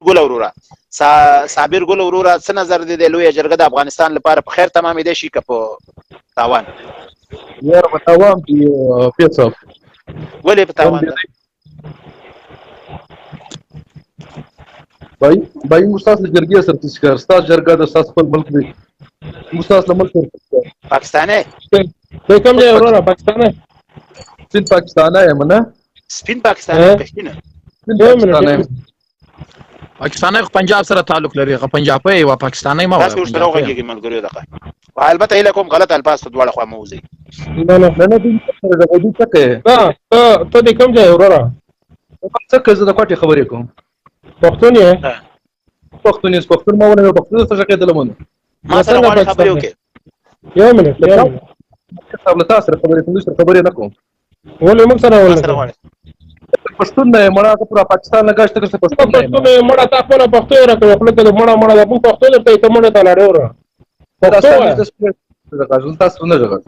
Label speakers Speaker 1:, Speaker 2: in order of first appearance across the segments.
Speaker 1: ګل وروره، صابر ګل وروره، څه نظر دی د لوی جرګه د افغانستان لپاره په خیر تمامې دی شي که په تاوان؟
Speaker 2: یار په تاوان دی پیڅ.
Speaker 1: ولې په تاوان ده؟
Speaker 2: بای بای، موږ تاسو له جرګې سره څه کار؟ ستاسو جرګه د تاسو خپل ملک دی، موږ تاسو له ملک سره.
Speaker 1: پاکستاني
Speaker 3: ته کوم ځای وروره؟ پاکستاني؟
Speaker 2: سپین پاکستاني یم. نه،
Speaker 1: سپین پاکستاني پښتون.
Speaker 2: سپین پاکستاني یم.
Speaker 4: پاکستاني خو پنجاب سره تعلق لري، غ پنجابي او پاکستاني ما.
Speaker 1: تاسو ورسره وغږیږئ ملګریو. دغه البته هیله کوم غلط الفاظ ته دواړه خوا مو وځئ.
Speaker 3: نه نه
Speaker 2: نه نه، دوی سره د غوډي څه کوي؟
Speaker 3: ته ته د کوم ځای وروره؟
Speaker 2: څه کوي؟ زه د کوټې خبرې کوم.
Speaker 3: پښتون یې؟
Speaker 2: پښتون یې، پښتون ما ونه پښتون څه شکه دلمون.
Speaker 1: ما سره غواړي خبرې وکړي.
Speaker 3: یو منټ، یو منټ.
Speaker 2: صاحب، له تاسو سره خبرې کوم، سره خبرې نه کوم.
Speaker 3: ولې موږ سره؟
Speaker 1: ما
Speaker 3: ولې
Speaker 1: سره غواړي؟
Speaker 2: پښتون نه مړه، ته پر پاکستان نه گشت کړه، پښتون نه.
Speaker 3: پښتون یې مړه، تا خپله پښتو یې راکړه خپله ته مړه مړه، موږ پښتو درته ته مړه ته لاړې وره. پښتو وایه.
Speaker 2: تاسو نه ژغل.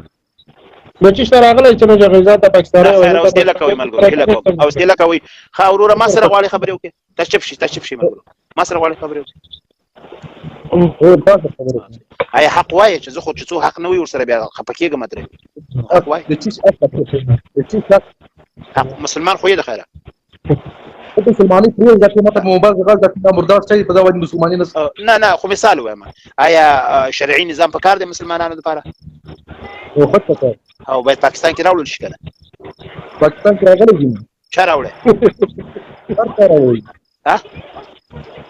Speaker 3: نو چې شته راغلی چې نو ژغې ځان ته پاکستاني.
Speaker 1: خیر، اوس هیله کوي ملګرو، هیله کوم، اوس هیله کوي. ښه وروره، ما سره غواړي خبرې وکړي؟ تشریف شي، تشریف شي ملګرو، ما سره غواړي خبرې وکړي. آیا حق وایې چې زه خو چې څو حق نه وي ورسره بیا خپه کېږم ترې. حق وایې؟
Speaker 2: د چیش حق؟ د چیش حق؟
Speaker 1: حق مسلمان خو یې د خیره.
Speaker 2: مسلمانۍ پرې ځکه ماته په موبایل غږ د مردار شي په دا وجه مسلمانۍ نه.
Speaker 1: نه نه، خو مثال وایم، آیا شرعي نظام په کار دی مسلمانانو لپاره؟
Speaker 2: نو خو په کار
Speaker 1: او باید پاکستان کې راوړل شي کنه؟
Speaker 2: پاکستان کې راغلی دی.
Speaker 1: چا راوړی؟
Speaker 2: هر چا راوړی.
Speaker 1: ها،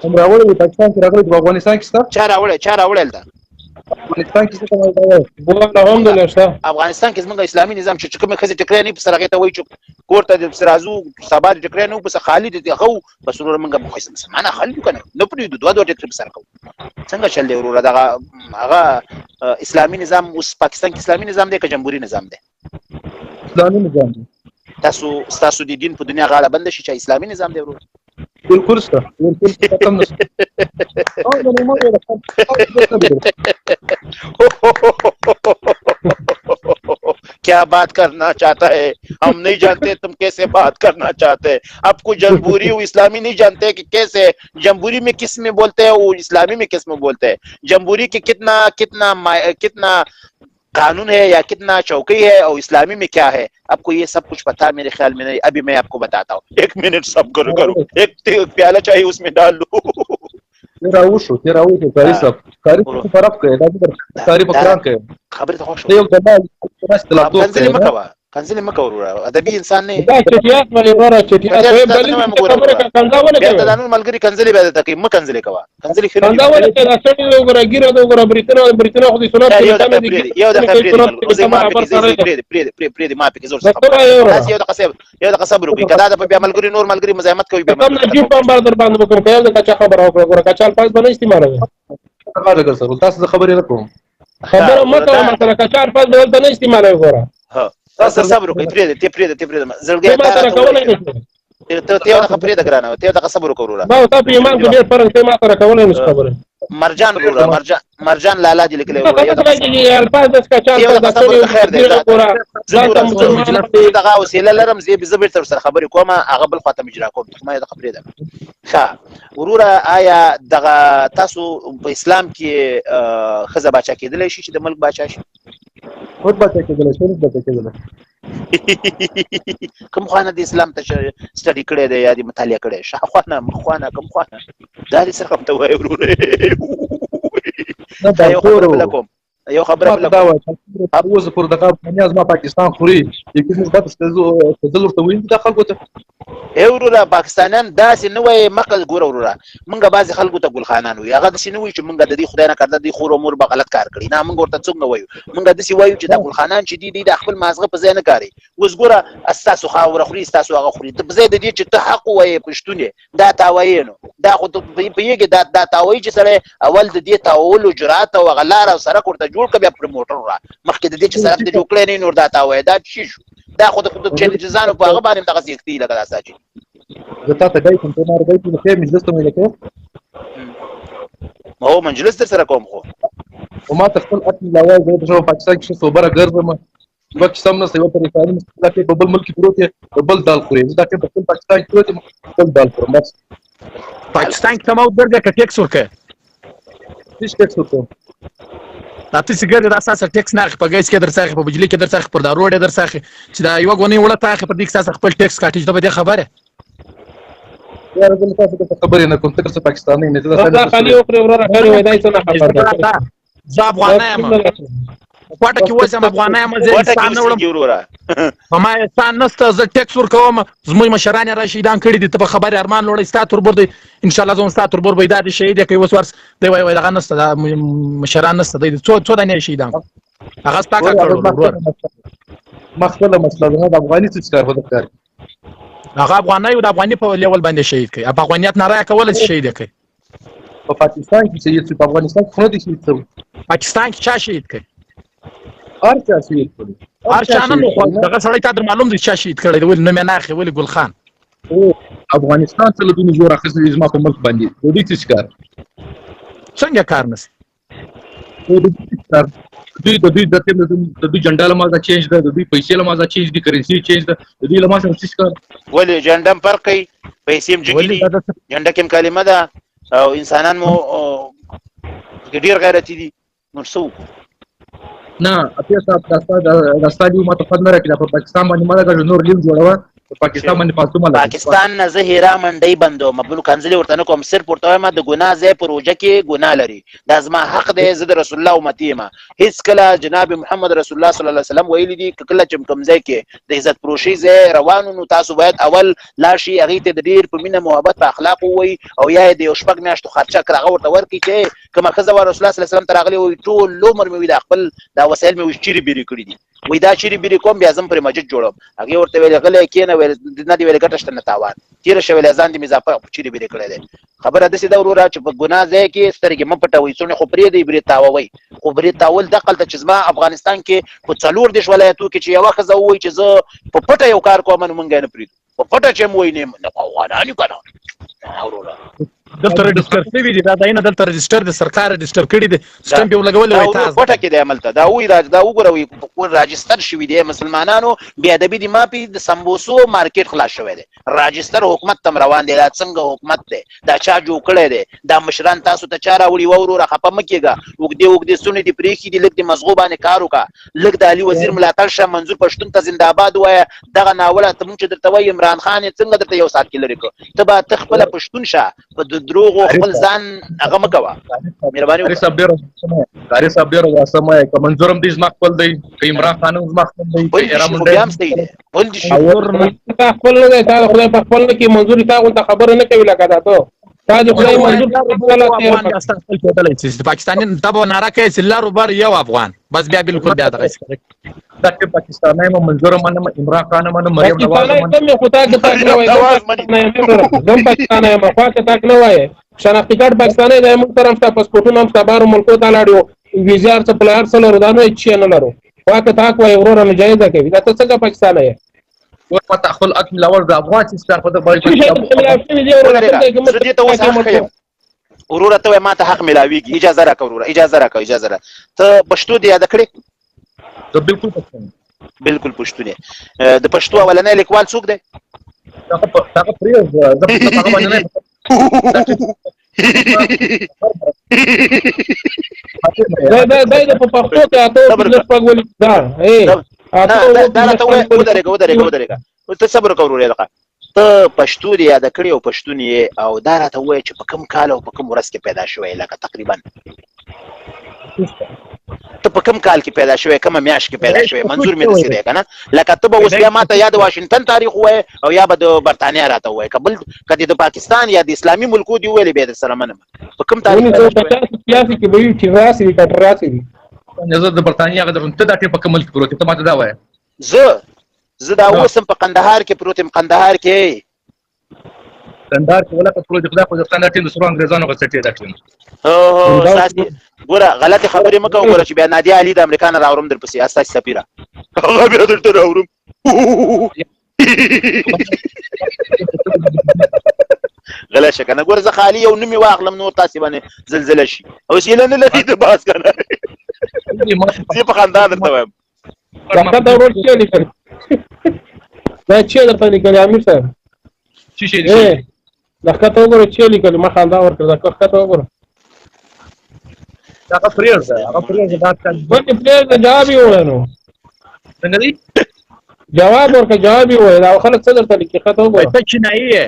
Speaker 2: هم راوړی، پاکستان کې راغلی، په افغانستان کې شته.
Speaker 1: چا راوړی؟ چا راوړی دلته؟
Speaker 2: افغانستان کې څه وایي؟
Speaker 3: بوله هم د نشته.
Speaker 1: افغانستان کې زمونږ اسلامي نظام چې کومې ښځې ټکری نه په سره هغې ته وایي چې کور ته دې پسې راځو سبا دې ټکری نه پسې خالي دې خو بس. وروره، مونږ خو مسلمانان خالي یو که نه؟ نه پرېږدو، دوه دوه ټکري په سر کوو. څنګه چل دی وروره؟ دغه هغه اسلامي نظام اوس پاکستان کې اسلامي نظام دی که جمهوري نظام دی؟
Speaker 2: اسلامي نظام دی.
Speaker 1: تاسو تاسو د دین په دنیا غاړه بند شي چې اسلامي نظام دی وروره.
Speaker 2: بالکل شته، بالکل کم نشته. او نو ما
Speaker 1: क्या बात करना चाहता है, हम नहीं जानते तुम कैसे बात करना चाहते हैं। आपको जम्बूरी वो इस्लामी नहीं जानते कि कैसे जम्बूरी में किस में बोलते हैं, वो इस्लामी में किस में बोलते हैं। जम्बूरी के कितना कितना कितना कानून है या कितना चौकी है और इस्लामी में क्या है, आपको ये सब कुछ पता मेरे ख्याल में नहीं। अभी मैं आपको बताता हूँ, एक मिनट सब करो करो, एक प्याला चाहिए उसमें डाल लो।
Speaker 2: تیرا وشو، تیرا وشو. قاری صاحب، قاری فرق کوي، دا قاری په قران کوي.
Speaker 1: خبره ته خوښ
Speaker 2: یو دلال.
Speaker 1: کنځلې مه کوه، کنځلې مه کوه وروره، ادبي انسان نه.
Speaker 3: دا چټیات ولې وروره؟ چټیات وې، دلیل خبره کنځا ولې
Speaker 1: کوي؟ بیا دا نور ملګري کنځلې بیا درته کوي. مه کنځلې کوه، کنځلې ښه نه.
Speaker 3: کنځا ولې کوي؟ دا سړی وګوره، ګیره ده وګوره، بریتونه بریتونه خو دې سنت.
Speaker 1: یو دقیقه پرېږدي ملګرو، زه ما پکې پرېږدي پرېږدي پرېږدي، ما پکې زور څه خبره. تاسو یو دقیقه صاحب، یو دقیقه صبر وکړئ، که دا د بیا ملګري نور ملګري مزاحمت کوي بیا.
Speaker 3: کوم نجیب بمبار در باندې وکړم که یو دقیقه خبره وکړه. ګوره، کچا الفاظ به نه استعمالوي.
Speaker 2: تاسو خبرې نه کوم.
Speaker 3: خبره مه کوه مثلا، کچا الفاظ به دلته نه استعمالوي. ګوره،
Speaker 1: ها، تاسو صبر وکړئ، پرېږده ته، پرېږده ته، پرېږده زړګی.
Speaker 3: ما سره کولای نه
Speaker 1: ته، ته یو دقیقه پرېږده ګرانه، ته یو دقیقه صبر وکړه وروره.
Speaker 3: ما ته په ایمان کې ډېر فرق دی، ما سره کولای نه خبره.
Speaker 1: مرجان وروره، مرجان، مرجان لالا دې لیکلی وروره.
Speaker 3: یو دقیقه الفاظ د کچا
Speaker 1: یو دقیقه صبر، خیر دی. زه دغه وسیله لرم، زه به بیرته سره خبرې کوم، هغه بل خواته مجرا کوم، ما یو دقیقه پرېږده. ښه وروره، آیا دغه تاسو په اسلام کې ښځه باچا کېدلی شي چې د ملک باچا شي؟
Speaker 2: خود باچا کېدلی شي، باچا کېدلی.
Speaker 1: کوم خوانه د اسلام ته سټډي کړی دی یا د مطالعه کړی؟ شاه خوانه، مخ خوانه، کوم خوانه؟ دا دې څه رقم ته وایې وروره؟ یو خبره بله کوم، یو خبره بله
Speaker 2: کوم. اوس پر دغه نیاز ما پاکستان خوري، یو موږ بد ستزل ورته وایي دا خلکو ته.
Speaker 1: ای وروره، پاکستانیان داسې نه وایي. مقل ګوره وروره، مونږ بعضې خلکو ته ګلخانان وایو، هغه داسې نه وایي چې مونږ د دې خدای نه کرده د خور او مور به غلط کار کړي. نه، مونږ ورته څنګه وایو؟ مونږ داسې وایو چې دا ګلخانان چې دي، دوی د خپل مازغه په ځای نه کاري. اوس ګوره، ستاسو خاوره خوري، ستاسو هغه خوري، ته په ځای د دې چې ته حق ووایې پښتون یې، دا تا وایې نو دا خو ته پوهېږې، دا تا وایي چې سړی اول د دې تاولو جرأت او هغه لاره او سړک ورته جوړ کړه، بیا پرې موټر وړه. مخکې د دې چې سړک دې جوړ کړی نه، نور دا تا وایې دا څه شو؟ دا خو د چینجزانو په هغه باندې دغه زیږتي لکه دا ساجي.
Speaker 2: زه تا ته ګای کوم، ته ما ګای کوم، خیر مجلس ته مې لکه.
Speaker 1: ما هو مجلس در سره کوم خو.
Speaker 2: او ما ته خپل اصل لا وایي، زه په پاکستان کې څو بره ګرځم، یوه کیسه هم نشته، یوه پریشاني نشته. دا په بل ملک کې پروت دی، په بل دال خوري. زه دا په خپل پاکستان کې پروت یم، بل دال خورم بس.
Speaker 4: پاکستان کې ته ما وګرځه که ټیکس ورکړې؟
Speaker 2: هیڅ ټیکس ورکوم.
Speaker 4: دا ته چې ګرځې دا ستاسو ټیکس نه اخلي، په ګیس کې درڅخه اخلي، په بجلي کې درڅخه اخلي، پر دارو ډېر درڅخه اخلي، چې دا یوه ګونۍ وړه ته اخلي، پر دې کې ستاسو خپل ټیکس کاټي، چې ته په دې خبر یې؟
Speaker 2: یاره زه له تاسو څخه خبرې نه کوم، ته څه پاکستانی نه، ته
Speaker 3: دا خالي وخورې وروره، خیر وای، دا یې څه نه خبر ده.
Speaker 4: زه افغانه یم، کوټه کې اوسم، افغانه یم، زه
Speaker 1: کوټه کې
Speaker 4: انسان نه وړم.
Speaker 1: اوسېږي وروره.
Speaker 4: په ما احسان نشته، زه ټیکس ورکوم، زموږ مشران یې را شهیدان کړي دي، ته په خبرې ارمان لوړی، ستا تربور دی، ان شاء الله زه هم ستا تربور به دا دي شهید یې کوي. اوس ورس دی وای وای دغه نشته، دا مشران نشته دی، څو څو دانې شهیدان هغه ستا کار کړو ورور.
Speaker 2: ما خپله مسله ده، د افغاني څه کار خو د کار
Speaker 4: هغه افغاني او د افغاني په لیول باندې شهید کوي، په افغانیت ناره کوله چې شهید یې کوي.
Speaker 2: په پاکستان کې شهید شو، په افغانستان کې خو نه دی شهید شوی.
Speaker 4: پاکستان کې چا شهید کړي؟
Speaker 2: هر چا شهید کړي،
Speaker 4: هر چا نه، خو دغه سړی تا در معلوم دی چا شهید کړی دی، ولې نوم یې نه اخلي؟ ولې ګل خان؟
Speaker 2: افغانستان څه له دوی زور اخیستی دی زما په ملک باندې، د دوی څه کار؟
Speaker 4: څنګه کار نشته؟
Speaker 2: دوی د دوی د د دوی جنډه له مازه چینج ده، د دوی پیسې له مازه چینج دي، کرنسي چینج ده، د دوی له ما سره څه کار؟
Speaker 1: ولې جنډه هم فرق کوي، پیسې هم جګې دي، جنډه کې هم کلمه ده او انسانان مو ډېر غیرتي دي، نو څه وکړو؟
Speaker 2: نه اپی صاحب، دا ستا لیو ماته خوند نه راکړي، په پاکستان باندې مه لګوه، نور لیو جوړوه، په پاکستان باندې فالتو مه لګوه.
Speaker 1: پاکستان نه زه هیرا منډۍ بندوم، بل کنځلې ورته نه کوم، صرف ورته وایم د ګناه ځای په روژه کې ګناه لري، دا زما حق دی، زه د رسول الله امتي یم. هیڅکله جناب محمد رسول الله صلی الله علیه وسلم ویلي دي که کله چې کوم ځای کې د عزت فروشۍ ځای روان نو تاسو باید اول لاړ شئ هغې ته د ډېر په مینه محبت په اخلاقو ووایي او یا یې د یو شپږ میاشتو خرچه کړه هغه ورته ورکړي چې کومه ښځه وه رسول الله صلی الله علیه وسلم ته راغلې وایي ټول عمر مې وي دا خپل دا وسایل مې وي چیرې بیرې کړي دي، وایي دا چیرې بیرې کوم بیا زم پرې مسجد جوړوم. هغې ورته ویلې غلی کښېنه، ویل نه دې ویلې ګټه شته نه تاوان، تېره شوې له ځان دې مې اضافه چیرې بیرې کړی دی. خبره داسې ده وروره چې په ګناه ځای کې سترګې مه پټوئ، څوڼې خو پرېږدئ برې تاووئ، خو برې تاول دقلته چې زما افغانستان کې په 34 ولایتو کې چې یوه ښځه ووایي چې زه په پټه یو کار کوم نو مونږ یې نه پرېږدو، په پټه چې هم وایي نه افغانان یو که نه وروره.
Speaker 4: دلته رجسټر شوي دي دا ځایونه، دلته رجسټر دي، سرکار رجسټر کړي دي، سټمپ یې ولګولی وای تاسو
Speaker 1: کوټه کې دی عملته دا وایي دا وګوره وایي په کور راجستر شوي دي مسلمانانو بې ادبي دي ما پې د سمبوسو مارکیټ خلاص شوی دی، راجستر حکومت تم روان دی، دا څنګه حکومت دی، دا چا جوړ کړی دی، دا مشران تاسو ته چا راوړي؟ وه وروره خفه مه کېږه، اوږدې اوږدې څوڼې دې پرېښي دي، لږ دې مزغو باندې کار وکړه، لږ د علي وزیر ملاتړ شه، منظور پښتون ته زنده آباد ووایه، دغه ناوړه ته مونږ چې درته وایو عمران خان یې څنګه درته یو ساعت کې لرې کړ، ته به ته خپله پښتون شه، په دروغو خپل ځان هغه مه کوه، مهرباني
Speaker 2: وکړه. قاري صاحب ډېر واسمه که منظور هم دی زما خپل دی، که عمران خان هم زما خپل دی،
Speaker 1: بل دې شي خو بیا هم صحیح دی، بل دې شي.
Speaker 3: تا خپل نه دی، تا د خدای په خپل نه کې منظور تا غونته خبره نه کوي، لکه دا ته تا د خدای منظور
Speaker 4: خپل کېدلی چې پاکستاني ته به ناره کوي چې لر بر یو افغان، بس بیا بالکل بیا دغه
Speaker 2: دا چې پاکستاني یم، منظور منم، عمران خان منم، مریم نواز منم.
Speaker 3: سم خو تا که تاک نه وای، زم پاکستاني یم، خو که تاک نه وای، شناختي کارت پاکستاني دی، موږ سره هم شته، پاسپورټونه هم شته، بهر ملکو ته لاړ یو، ویزې هر څه پله هر څه لرو، دا نه چې نه لرو، خو که تاک وای وروره نو جایزه کوي، دا ته څنګه پاکستاني یې؟
Speaker 2: ورته خپل حق ملاول د افغان چې ستاره په باندې
Speaker 1: زه دې ته اوس حق یم وروره، ته وایې ما ته حق ملاویږي، اجازه راکړه وروره، اجازه راکړه، اجازه راکړه. ته پښتو دې یاده کړې؟
Speaker 2: زه بالکل پښتون،
Speaker 1: بالکل پښتون یې. د پښتو اولنی لیکوال څوک دی؟
Speaker 2: هغه پرېږده، زه په هغه باندې نه
Speaker 3: دا دا په پښتو کې اته پنځه شپږ ولي دا
Speaker 1: دا راته ووایه. ودرېږه ودرېږه ودرېږه، ته صبر وکړه وروره، دغه ته پښتو دې یاده کړې او پښتون یې، او دا راته ووایه چې په کوم کال او په کوم ورځ کې پیدا شوی، لکه تقریبا ته په کوم کال کې پیدا شوی، کومه میاشت کې پیدا شوی؟ منظور مې داسې دی که نه، لکه ته به اوس بیا ما ته یا د واشنګټن تاریخ ووایې او یا به د برتانیا راته ووایې، که بل که دې د پاکستان یا د اسلامي ملکو دې وویلې بیا در سره منم. په کوم تاریخ پیدا شوی؟
Speaker 3: 85 کې به وي چې راسي دي که راسي دي.
Speaker 2: زه د برتانیا هغه درته، ته دا ټیم په کوم ملک کې پروت یې؟ ته ماته دا وایه.
Speaker 1: زه دا اوس هم په قندهار کې پروت یم، قندهار کې.
Speaker 2: کندهار کې ولا په پروت، خدای خو ځان دا ټیم د سرو انګریزانو غڅټې دا ټیم.
Speaker 1: هو ستاسو ګوره غلطې خبرې مه کوه، ګوره چې بیا نادیا علي د امریکا نه راوړم درپسې، ستاسو سفیره هغه بیا درته راوړم. غلی شه که نه، ګوره زه خالي یو نوم یې واخلم نور تاسې باندې زلزله شي، حوصله نه لري د باز که نه، زه په خندا درته وایم.
Speaker 3: دا ورور چې لیکل دا چې درته لیکل امیر صاحب
Speaker 2: څه شي؟
Speaker 3: دا ښکته وګوره چې لیکل ما خندا ورکړه، دا ښکته وګوره.
Speaker 2: هغه پرېږده، هغه پرېږده، دا
Speaker 3: ولې پرېږده؟ جواب یې ووایه نو.
Speaker 2: څنګه دی؟
Speaker 3: جواب ورکړه، جواب یې ووایه. دا خلک څه درته لیکي؟ ښکته وګوره.
Speaker 4: ته چینایي یې؟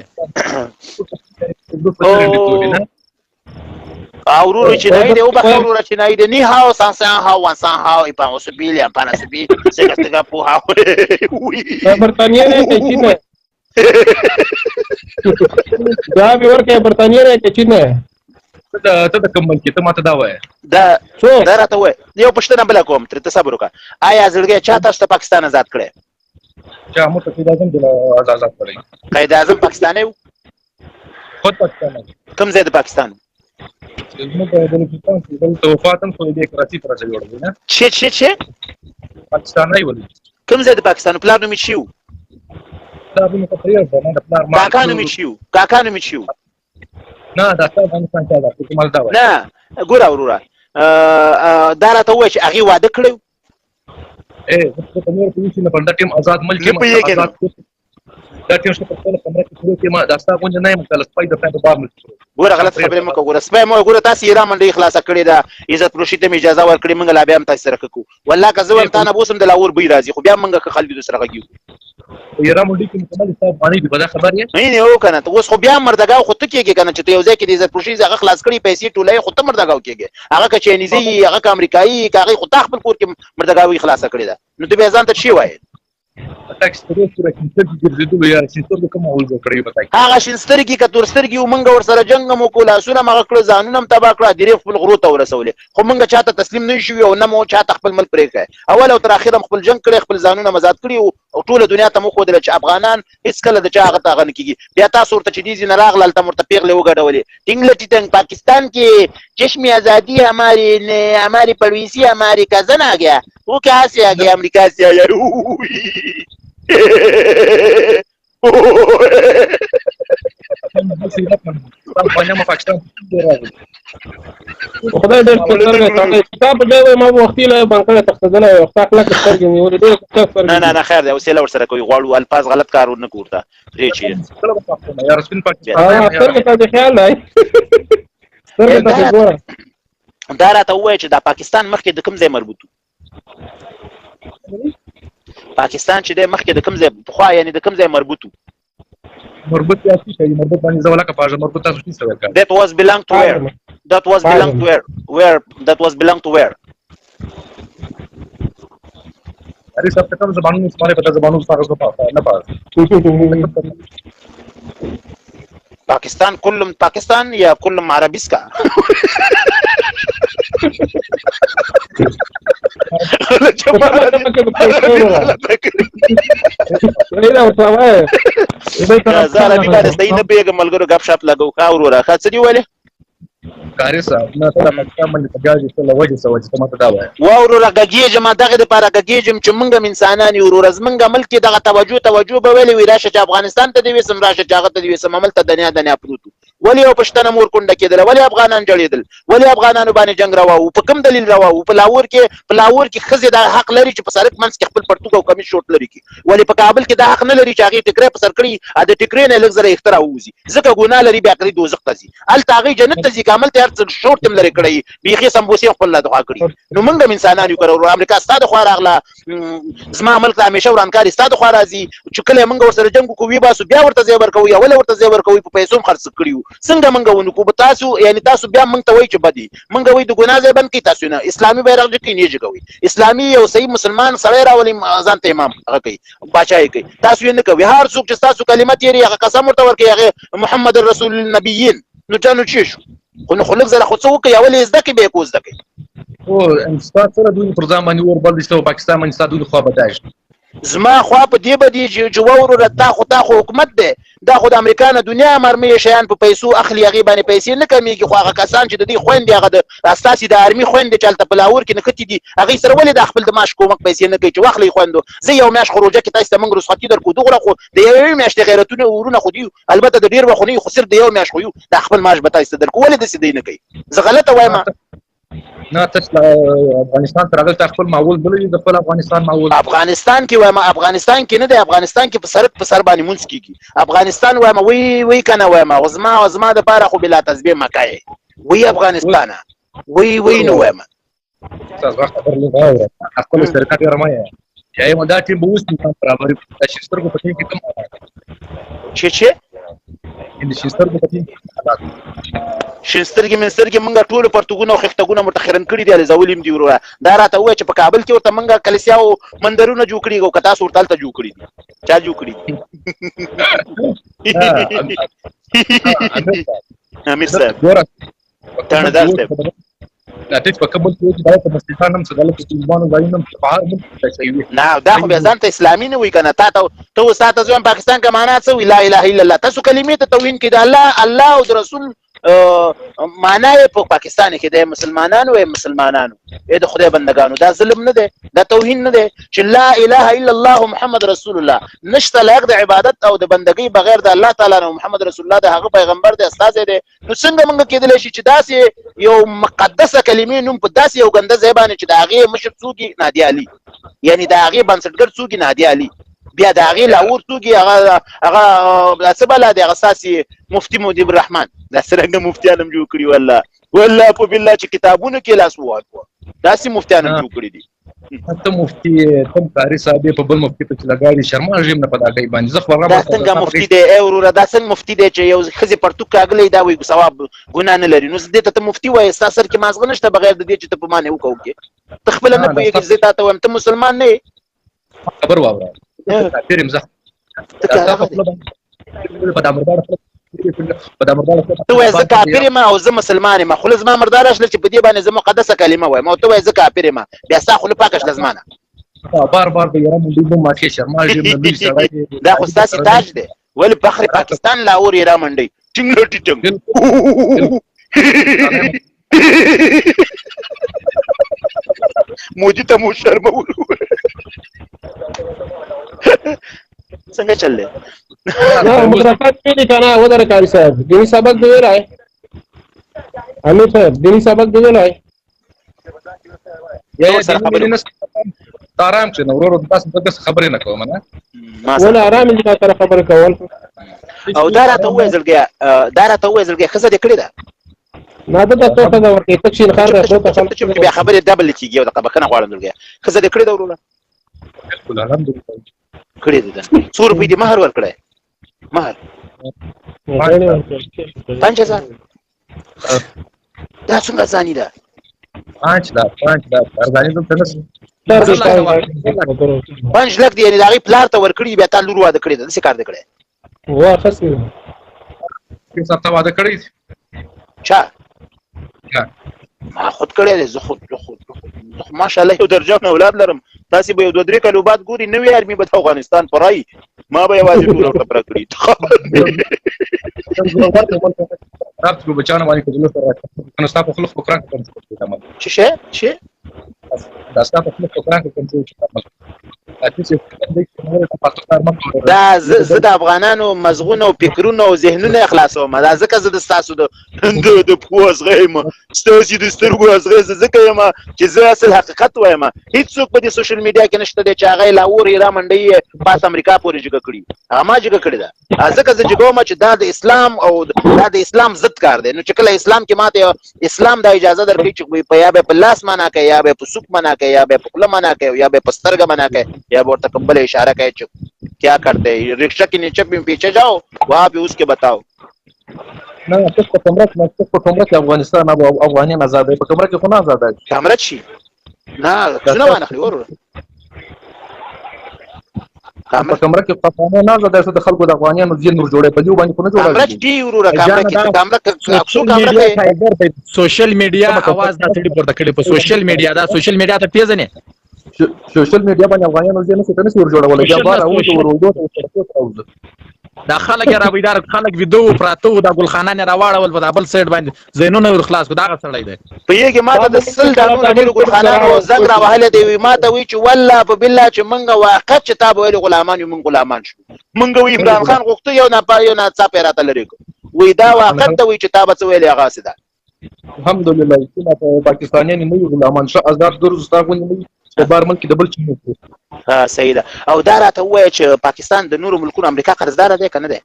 Speaker 1: ورور چینایي دی، وبخښه وروره، چینایي دی. نی هاو سان سان هاو وان سان هاو ایپان اوسبي لیان پانا سبي څنګه څنګه پو هاو.
Speaker 3: برتانیې نه کې چین نه جواب یې ورکړه. برتانیې نه کې چین نه؟
Speaker 2: ته د کوم ملک؟ ته ماته دا وایه.
Speaker 1: دا دا راته وایه. یو پوښتنه بله کوم ترې، ته صبر وکړه. آیا زړګی چا تاسو ته پاکستان آزاد کړی؟
Speaker 2: چا موږ ته قائد اعظم آزاد کړی؟
Speaker 1: قائد اعظم پاکستانی و؟
Speaker 2: خود پاکستانی.
Speaker 1: کوم ځای د پاکستان؟
Speaker 2: زموږ د بلوچستان کې، دلته وفات هم خو دې کراچۍ ته راځي وړل نه.
Speaker 1: چې چې چې
Speaker 2: پاکستانی ولې؟
Speaker 1: کوم ځای د پاکستان؟ پلار نوم یې چی و؟
Speaker 2: پلار نوم ته پرېږده، نه د پلار ما
Speaker 1: کاکا نوم یې چی و؟ کاکا نوم یې چی و؟
Speaker 2: نه، دا ستا افغانستان چا ده ته مال دا وایه.
Speaker 1: نه ګوره وروره، دا راته ووایه چې هغې واده کړی و؟
Speaker 2: زه په نور پوه نه، پر دا ټیم آزاد ملک
Speaker 1: نه پوهېږې.
Speaker 2: آزاد دا ټیم شته، په خپله کمره کې پروت یم. دا ستا غوندې نه یم که له سپی درته په بار ملک.
Speaker 1: ګوره غلط خبرې مه کوه. ګوره سپی مو، ګوره تاسې ایران منډۍ خلاصه کړې ده، عزت فروشي ته مې اجازه ورکړې، موږ لا بیا هم تاسې سره ښه کوو. والله که زه وایم تا نه به اوس هم د لاهور بوی راځي، خو بیا هم موږ ښه خلک یو، سره غږېږو.
Speaker 2: ایران منډۍ کې مکمل حساب باندې دی، په دا خبر یې؟
Speaker 1: نه نه، که نه ته اوس خو بیا مردګاو خو ته کېږې که نه، چې ته یو ځای کې د عزت فروشي هغه خلاص کړي پیسې ټولوې، خو ته مردګاو کېږې. هغه که چینیزي، هغه که امریکایي، که هغې، خو تا خپل کور کې مردګاوي خلاصه کړې ده، نو ته بیا ځان ته څه وایې؟ هغه شین سترګي که تور سترګي و، مونږ ورسره جنګ هم وکړو، لاسونه هم هغه کړه، ځانونه هم تباه کړه، هدیرې خپل غرو ته ورسولې، خو مونږ چاته تسلیم نه شوي او نه مو چاته خپل ملک پرېښی. اول او تر اخره هم خپل جنګ کړی، خپل ځانونه هم ازاد کړي او ټوله دنیا ته مو وښودله چې افغانان هېڅکله د چا هغه ته هغه نه کېږي. بیا تاسو ورته چې دې ځای نه راغله، هلته مو ورته پېغلې وګډولې، ټینګ لټي ټنګ پاکستان کې چشم ازادي ہماری ہماری پړویسي ہماری کزن آ گیا، وہ کہاں سے آ گیا؟ امریکہ سے آیا.
Speaker 3: خدای ډېر سترګې سړی ستا په ځای وای، ما به وختي له بنکړه تښتېدلی وای. ستا کلکې سترګې نیولې، ډېر سترګې.
Speaker 1: نه نه نه، خیر دی، حوصله ورسره کوي. غواړو الفاظ غلط کار ونه کړو ورته پرې چې
Speaker 3: سترګې ته دې خیال دی، سترګې ته دې ګوره.
Speaker 1: دا راته ووایه چې دا پاکستان مخکې د کوم ځای مربوط و؟ پاکستان چې دی مخکې د کوم ځای پخوا، یعنې د کوم ځای مربوط و؟
Speaker 2: مربوط یا څه شی؟ مربوط باندې زه ولاکه پاژه مربوط تاسو څه ویل؟
Speaker 1: That was belong to where? That was belong to where? Where that was belong to where?
Speaker 2: اري صاحب ته کوم زبانونو استعمال په زبانونو څنګه نه پاس؟
Speaker 1: پاکستان كلهم پاکستان یا كلهم عربيسكا. زه عربي باندې صحیح نه پوهېږم. ملګرو ګپ شپ لګو. ښه وروره، ښه، څه دي ویلې؟
Speaker 2: قاري صاحب، نه ته پاکستان باندې په ګاز څه لوجه څه وجه، ته ماته دا وایه.
Speaker 1: وا وروره، غږېږم دغه دپاره غږېږم چې موږ هم انسانان یو وروره. زمونږ ملک کې دغه توجه توجه به ویلې وي، راشه چې افغانستان ته دې ویسم، راشه چې هغه ته دې ویسم، هملته دنیا دنیا پروت وو. ولې یو پښتنه مور کونډه کېدله؟ ولې افغانان جړېدل؟ ولې افغانانو باندې جنګ روا وو؟ په کوم دلیل روا وو؟ په لاهور کې، په لاهور کې ښځې دا حق لري چې په سړک منځ کې خپل پرتوګ او کمیس شورټ لري کړي، ولې په کابل کې دا حق نه لري چې هغې ټیکری په سر کړي، د ټیکرې نه لږ زره اختر راووځي، ځکه ګناه لري، بیا کړي دوزخ ته ځي. هلته هغې جنت ته ځي، که هملته هر څه شورټ هم لرې کړی، بیخي سمبوسې هم خپل له دخوا کړي. نو موږ هم انسانان یو. که امریکا ستا د خوا راغله، زما ملک ته همیشه ورانکاري ستا د خوا راځي، چې کله موږ ورسره جنګ وکړو وی باسو، بیا ورته ځای ورکوي، اوله ورته ځای ورکوي، په پیسو هم خرڅ کړي وو. څنګه موږ ونه کړو؟ تاسو یعنی تاسو بیا موږ ته وایي چې بدی موږ وایي د ګناه ځای بند کړئ، تاسو نه اسلامي بیرغ جګ کړئ، نه جګوي. اسلامي یو صحیح مسلمان سړی راولي، ځان ته امام هغه کوي، باچا یې کوي، تاسو یې نه کوي. هر څوک چې تاسو کلمه تېري هغه قسم ورته ورکوي، هغه محمد رسول النبیین. نو چا نو چې شو؟ خو نو خو لږ زره خو څه وکړئ، اول یې زده کړئ، بیا یې کو زده کړئ.
Speaker 2: هو ستا سره دوی پر ځان باندې اور بل دی، پاکستان باندې ستا دوی خوا بدای شي.
Speaker 1: زما خوا په دې بدی چې وروره، تا خو حکومت دی، دا خو د امریکا نه دنیا مرمۍ شیان په پیسو اخلي، هغې باندې پیسې نه کمیږي. خو هغه کسان چې د دې خویندې، هغه د ستاسې د آرمي خویندې چې هلته په لاهور کې نښتې دي، هغې سره ولې دا خپل د معاش کومک پیسې نه کوي چې واخلئ خویندو؟ زه یو میاشت خو روژه کې تاسې ته موږ رخصتي درکړو، دومره خو د یوې میاشتې غیرتونه ورونه خو دي، البته د ډېر وخت خو نه یو، خو صرف د یو میاشت خو یو، دا خپل معاش به تاسې ته درکړو. ولې داسې دی نه کوي؟ زه غلطه وایم؟
Speaker 2: نه، ته افغانستان ته راغلی، تا خپل ماحول بللی، د خپل افغانستان ماحول.
Speaker 1: افغانستان کې وایم، افغانستان کې نه دی، افغانستان کې په سرک په سر باندې مونځ کیږي. افغانستان وایم، وی وی کنه وایم، خو زما د پاره خو بلا تسبیح مکه یې وی افغانستان وی وی نو وایم.
Speaker 2: تاسو وخت خبر لږ واوره، خپل سرکار ډېر مه یې یا دا ټیم به اوس برابر د شسترګو په ټیم کې کوم
Speaker 1: چې
Speaker 2: د شسترګو په ټیم کې
Speaker 1: شینسترګې مینسترګې مونږ ټول پرتګونه او خښتګونه متخرن کړي دي، زولیم دي وروره. دا راته ووایه چې په کابل کې ورته مونږ کلیسا او مندرونه جوړ کړي او که تاسو ورته هلته جوړ کړي دي؟ چا جوړ کړي دي؟ امیر صاحب، تاڼهدار صاحب،
Speaker 2: دا ټیټ په کابل کې دا په مسلمان هم څه غلط طالبانو ځایونه هم په هر ملک کې شي.
Speaker 1: نه، دا خو بیا ځان ته اسلامي نه وي کنه. تا ته ته اوس تا ته زه وایم پاکستان کې معنا څه وي؟ لا اله الا الله. تاسو کلمې ته توهین کې د الله الله او د رسول معنا یې په پاکستان کې د مسلمانانو یې مسلمانانو یې د خدای بندگانو، دا ظلم نه دی؟ دا توهین نه دی چې لا اله الا الله محمد رسول الله، نشته لایق د عبادت او د بندګۍ بغیر د الله تعالی نه، محمد رسول الله د هغه پیغمبر دی، استازی دی؟ نو څنګه موږ کېدلی شي چې داسې یو مقدسه کلمې نوم په داسې یو ګنده ځای باندې چې د هغې مشر څوک نادي علي، یعنی د هغې بنسټګر څوک نادي علي، بیا د هغې لاهور څوک، هغه څه بلا دی، هغه ستاسې مفتي مجیب الرحمن، دا څرنګه مفتیان هم جوړ کړي؟ والله والله په بالله چې کتابونو کې لاس ووهل، داسې مفتیان هم جوړ کړي دي.
Speaker 2: ته مفتي تم قاری صاحب په بل مفتي په لګاړي شرماږم نه په دا ګي باندې. زه خو
Speaker 1: دا څنګه مفتي دی ای وروره؟ دا څنګه مفتي دی چې یو ښځې پرتوګ کاږلی دا وایي ثواب ګناه نه لري؟ نو زه دې ته ته مفتي وایې؟ ستا سر کې مازغه نشته بغیر د دې چې ته په ما نیوکه وکړې؟ ته خپله نه پوهېږې، زه تا ته وایم ته مسلمان نه یې.
Speaker 2: خبر واوره، کافر یم زه. په دا مردار
Speaker 1: ته وایې زه کافر یم او زه مسلمان یم، خوله زما مرداره شله چې په دې باندې زه مقدسه کلمه وایم او ته وایې زه کافر یم، بیا ستا خوله پاکه شله زما نه.
Speaker 2: بار بار به یاره منډي مو ماخې شرماږم نه لوی سړی.
Speaker 1: دا خو ستاسې تاج دی، ولې فخر پاکستان لاهور یې را منډي ټینګ لټي ټینګ. مودي ته مو شرمولو، څنګه چل دی؟
Speaker 3: نه مدرسات ویلي که نه؟ ودره قاري صاحب، دیني سبق دی ویلی؟ امیر صاحب، دیني سبق دی ویلی؟
Speaker 2: یا آرام چې نو ورور تاسو دغه خبرې نه کوم نه.
Speaker 3: ولا آرام دي سره خبرې کول.
Speaker 1: او دا راته ووایه زړګیه، دا راته ووایه زړګیه، ښځه دې کړې ده؟
Speaker 3: ما د څه ښځه ورکړې؟ ته چې خر ده ته
Speaker 1: خلک بیا خبرې ډبل کېږي. او دغه بخښنه غواړم زړګیه، ښځه دې کړې ده وروره؟
Speaker 2: بالکل، الحمدلله
Speaker 1: کړې ده. څو روپۍ دې مهر ورکړی؟ مهر 5000. دا څنګه ارزاني ده؟
Speaker 2: 5 لاک، 5 لاک ارزاني دلته نشته.
Speaker 1: 5 لک دی، یعنې د هغې پلار ته ورکړي، بیا تا لور واده کړې ده، داسې کار دی کړی؟
Speaker 3: واه ښه.
Speaker 2: صاحب، ته واده کړی؟
Speaker 1: چا؟ ما خود کړی دی. زه خود ماشاءالله یو درجن اولاد لرم. تاسې به یو دوه درې کالو بعد ګوري نوې ارمي به د افغانستان پرای، ما به یوازې ټول ورته پره کړي.
Speaker 2: رب بچانو باندې کوزلو سره نو ستا په خوله خو قرآن کې کنټرول
Speaker 1: څه شی چې
Speaker 2: دا ستا په خوله قرآن کې کنټرول
Speaker 1: دا زه د افغانانو مزغونه او فکرونه او ذهنونه خلاصوم. دا ځکه زه د ستاسو د د پښو ازغی یم، ستاسو د سترګو ازغی زه ځکه یم چې زه اصل حقیقت وایم. هیڅوک په دې سوشل میډیا کې نشته دی چې هغه یې لاهور یې را منډۍ یې پاس امریکا پورې جګه کړي. هغه ما جګه کړې ده، ځکه زه جګوم چې دا د اسلام او دا د اسلام ضد کار دی. نو چې کله اسلام کې ماته اسلام دا اجازه درکوي چې په یا به په لاس معنا کوي، یا به په سوک معنا کوي، یا به په خوله معنا کوي، یا به په سترګه معنا کوي، یا به ورته کوم بله اشاره کوي چې کیا کرتے ہیں، رکشا کے نیچے پیچھے جاؤ، وہاں پہ اس کے بتاؤ.
Speaker 2: نه، تاسو په کمره کې، تاسو په کمره کې افغانستان او افغانیان آزاد دی، په کمره کې خو نه آزاد دی.
Speaker 1: کمره شي نه څونه وانخلي وروره.
Speaker 2: په کمره کې افغانان نه آزاد دی، د خلکو د افغانانو ځین نور جوړي په دې باندې خو نه جوړي.
Speaker 1: کمره دی وروره، کمره کې کمره څو کمره
Speaker 4: کې سوشل میډیا اواز دا سړي پورته کړي په سوشل میډیا. دا سوشل میډیا ته پیژنې؟
Speaker 2: سوشل میډیا باندې افغانانو ځین نه څه ور جوړول، بیا بار او ورو ورو
Speaker 4: دا خلک را بیدار، خلک ویدو پراته وو، دا ګلخانان یې راواړول په دا بل سایډ باندې ذهنونه ور خلاص کړو. دغه سړی دی.
Speaker 1: پوهېږې، ما ته د 100 دانو نه ډېرو ګلخانانو زنګ راوهلی دی، وي ما ته وایي چې والله په بالله چې موږ واقعیت چې تا به ویلې غلامان یو، موږ غلامان شو. موږ وایي عمران خان غوښته یو ناڅاپه یې راته لرې کړو. وایي دا واقعیت ته وایي چې تا به څه ویلې هغه هسې ده.
Speaker 2: الحمدلله چې ما پاکستانیان نه یو غلامان شه آزاد ګرځو، ستا غوندې نه په بار ملک کې د بل چا نه.
Speaker 1: ها صحیح ده. او دا راته ووایه چې پاکستان د نورو ملکونو امریکا قرضدار دی که نه دی؟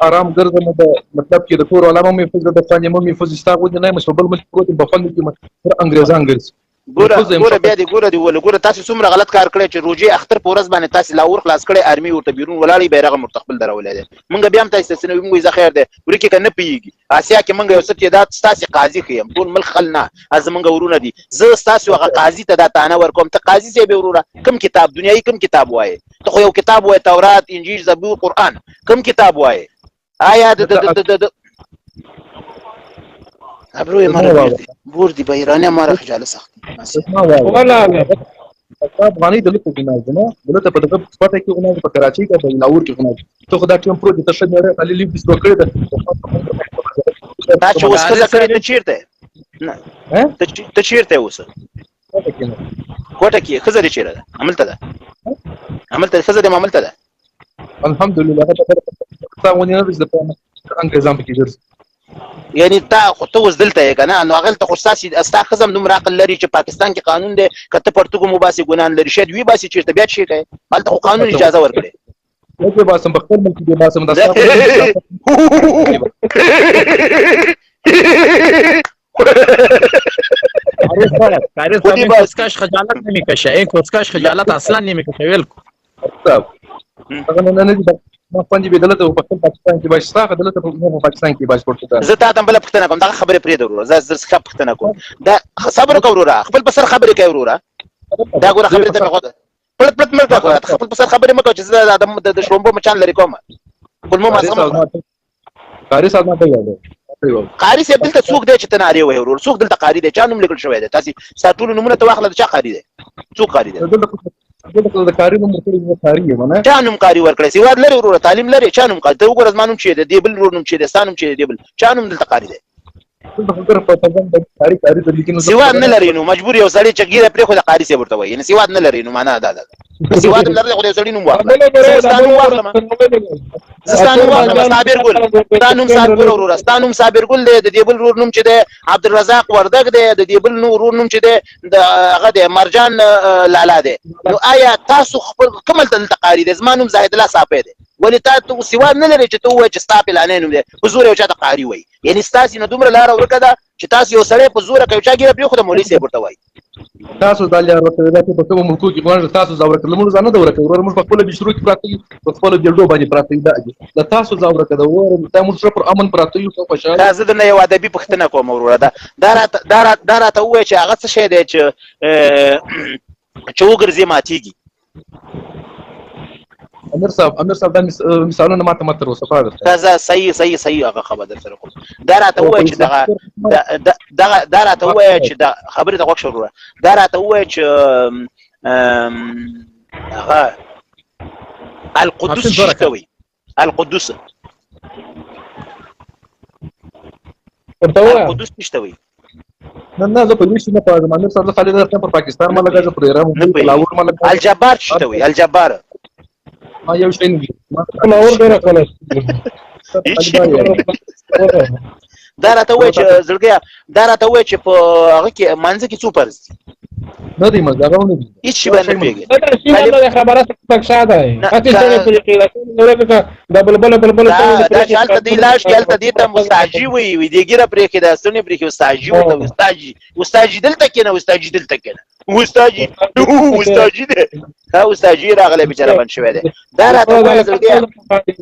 Speaker 2: آرام ګرځم، د مطلب کې د کور علامه مې فز د خوان مې فز ستا غوندې نه یم، په بل ملک پروت په خوند کې تر انګریزان ګرځي.
Speaker 1: ګوره ګوره بیا دې ګوره دې ول ګوره تاسو څومره غلط کار کړی چې روژې اختر په ورځ باندې تاسو لاهور خلاص کړی، ارمي ورته بیرون ولاړی، بیرغ هم ورته خپل درولی دی. مونږ بیا هم تاسو ته څه نه وایو، مونږ وایو ځه خیر دی ورکې که نه پوهېږي. اسیا کې مونږ یو څه تعداد ستاسې قاضي ښه یم، ټول ملک خل نه زمونږ ورونه دي. زه ستاسو هغه قاضي ته دا تانه ورکوم، ته قاضي صاحب یې وروره، کوم کتاب دنیایي کوم کتاب وایې؟ ته خو یو کتاب وایې، تورات، انجیل، زبور، قرآن، کوم کتاب وایې؟ آیا د د د د د ابرو یې مره بور دی بور دی به ایرانیان ماره خجاله سخت
Speaker 3: ولا
Speaker 2: افغانۍ دلته کې نه نه دلته په دغه پټه کې غنا په کراچۍ کې په لاهور کې غنا ته خو دا ټیم پروت ته ښه مېړه خالي لیو بستر کړی ده.
Speaker 1: تا چې اوس ښځه کړې ته چېرته نه ته چېرته اوس؟ کوټه کې. ښځه دې چېرته ده؟ هملته ده، هملته ښځه دې هملته ده.
Speaker 2: الحمدلله هغه تا ونی نه د انګریزان پکې ګرځي.
Speaker 1: یعنی تا خو ته اوس دلته یې که نه، نو هغلته خو ستاسې ستا ښځه هم دومره عقل لري چې پاکستان کې قانون دی که ته پرتوګ هم وباسې ګناه نه لري، شاید وی باسي چېرته بیا څه کوې؟ هلته خو قانون اجازه ورکړې.
Speaker 2: نه باسم په خپل ملک کې باسم دا.
Speaker 4: قاری صاحب کوسکش خجالت نه میکشه، این کوسکش خجالت اصلا نمیکشه. ویلکو
Speaker 2: هغه نه نه ما خوندې به دلته په خپل پاکستان کې باش، ستا دلته په پاکستان کې باش پورته.
Speaker 1: زه تا ته بله پوښتنه کوم، دغه خبرې پرېږده وروره، زه زه ښه پوښتنه کوم. دا صبر وکړه وروره، خپل په سر خبرې کوي وروره. دا ګوره خبرې ته مې پړت پړت مه کوه، خپل په سر خبرې مه کوه چې زه د شړومبو مچان لرې کوم. کولمو مازغه مه خوره.
Speaker 2: قاري صاحب ما ته یادو
Speaker 1: قاري صاحب دلته څوک دی چې ته نارې وهې ورور؟ څوک دلته قاري دی؟ چا نوم لیکل شوی دی؟ تاسې ستا ټولو نومونه ته واخله، د چا قاري دی؟ څوک قاري دی؟
Speaker 2: دلته د قاري نوم ورکړی دی، قاري یم نه.
Speaker 1: چا نوم قاري ورکړی؟ سواد لرې وروره، تعلیم لرې، چا نوم قاري؟ ته وګوره زما نوم چې دی، دې بل ورور نوم چې دی، ستا نوم چې دی، دې بل چا نوم دلته قاري دی؟ سواد نه لري نو مجبور یو سړی چې ږیره پرېښوده قاري صاحب ورته وایي، یعنې سواد نه لري نو معنا دا ده. سواد هم لرلی خو د یو سړي نوم واخله. زه ستا نوم واخلم، زه ستا نوم واخلم، صابر ګل، ستا نوم صابر ګل وروره، ستا نوم صابر ګل دی. د دې بل ورور نوم چې دی عبدالرزاق وردګ دی، د دې بل ورور نوم چې دی د هغه دی مرجان لالا دی. نو آیا تاسو خپل کوم دلته قاري دی؟ زما نوم زاهد الله صافی دی. ولې تا ته سواد نه لرې چې ته ووایې چې ستا فلانی نوم دی؟ په زور یو چا ته قاري وایي، یعنې ستاسې نه دومره لاره ورکه ده چې تاسو یو سړی په زوره که یو چا ږیره پرېښوده مولوي صاحب ورته وایي.
Speaker 2: تاسو دا لار ورکړې ده چې په کومو ملکو کې غواړئ تاسو ځا ورکړه، موږ ځا نه ده ورکړه وروره، موږ په خپلو بشرو کې پراته یو، په خپلو جلدو باندې پراته یو. دا دي د تاسو ځا ورکړه ده وروره، دا موږ پر امن پراته یو خوشحاله.
Speaker 1: دا زه درنه یو ادبي پوښتنه کوم وروره، دا دا راته دا راته ووایه چې هغه څه شی دی چې چې وګرځي ماتېږي؟
Speaker 2: امیر صاحب، امیر صاحب، دا مثالونه ماته مه تر اوسه پاده.
Speaker 1: دا صحیح صحیح صحیح هغه خبره در سره کوم. دا راته ووایه چې دغه دغه دا راته ووایه چې دا خبرې ته غوږ شه وروره، دا راته ووایه چې هغه القدس څه ته وایي؟ القدس
Speaker 3: ورته ووایه
Speaker 1: القدس څه ته وایي؟
Speaker 2: نه نه زه په دې شي نه پوهېږم امیر صاحب، زه خالي درته پر پاکستان ما لګا، زه پر ایران
Speaker 1: نه
Speaker 2: لاهور ما لګا.
Speaker 1: الجبار څه ته وایي؟ الجبار
Speaker 2: ما یو شی نه
Speaker 3: لاهور ډېره کله.
Speaker 1: دا راته ووایه چې زړګیه، دا راته ووایه چې په هغه کې مانځه کې څو فرض دي؟
Speaker 2: نه دی مزه هغه نه دي،
Speaker 1: هیڅ شي باندې نه پوهېږي.
Speaker 3: دا خبره پکښا ده، هسې څنګه طریقې ده د بلبل بلبل.
Speaker 1: دا چې هلته دی لاړ شي هلته دې ته مستاجي وایي، وي دې ږیره پرېښې ده، ستونی پرېښې، استاجي ورته وایي، استاجي استاجي دلته کښېنه، استاجي دلته کښېنه، استاجي استاجي دی، ها استاجي راغلی بیچاره بند شوی دی. دا راته ووایه زړګیه.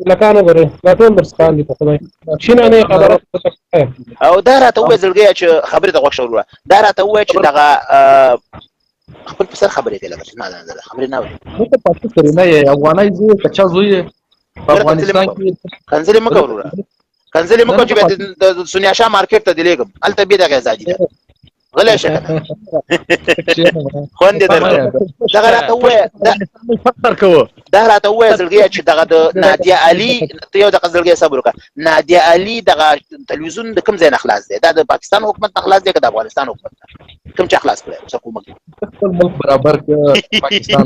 Speaker 3: لکانو ګورې دا ټول درڅخه دي په خدای شینه نه خبره.
Speaker 1: او دا راته ووایه زړګیه چې خبرې ته غوږ شه وروره، دا راته ووایه چې دغه خپل په سر خبرې کوي لکه چې ما دا خبرې نه اوري.
Speaker 2: نه ته پاکستاني نه یې، افغانۍ زوی که چا زوی یې په افغانستان کې.
Speaker 1: کنځلې مه کوه وروره، کنځلې مه کوه چې بیا د سونیا شاه مارکیټ ته دې لېږم، هلته بیا دغه ازادي ده. غلی شه که نه خوند یې درکړ. دغه راته ووایه، دا راته ووایه زړګیه چې دغه د نادیه علي، ته یو دغه زړګیه صبر وکړه، نادیه علي دغه تلویزیون د کوم ځای نه خلاص دی؟ دا د پاکستان حکومت نه خلاص دی که د افغانستان حکومت نه؟ کوم چا خلاص کړی اوس حکومت؟
Speaker 2: خپل ملک برابر کړه پاکستان.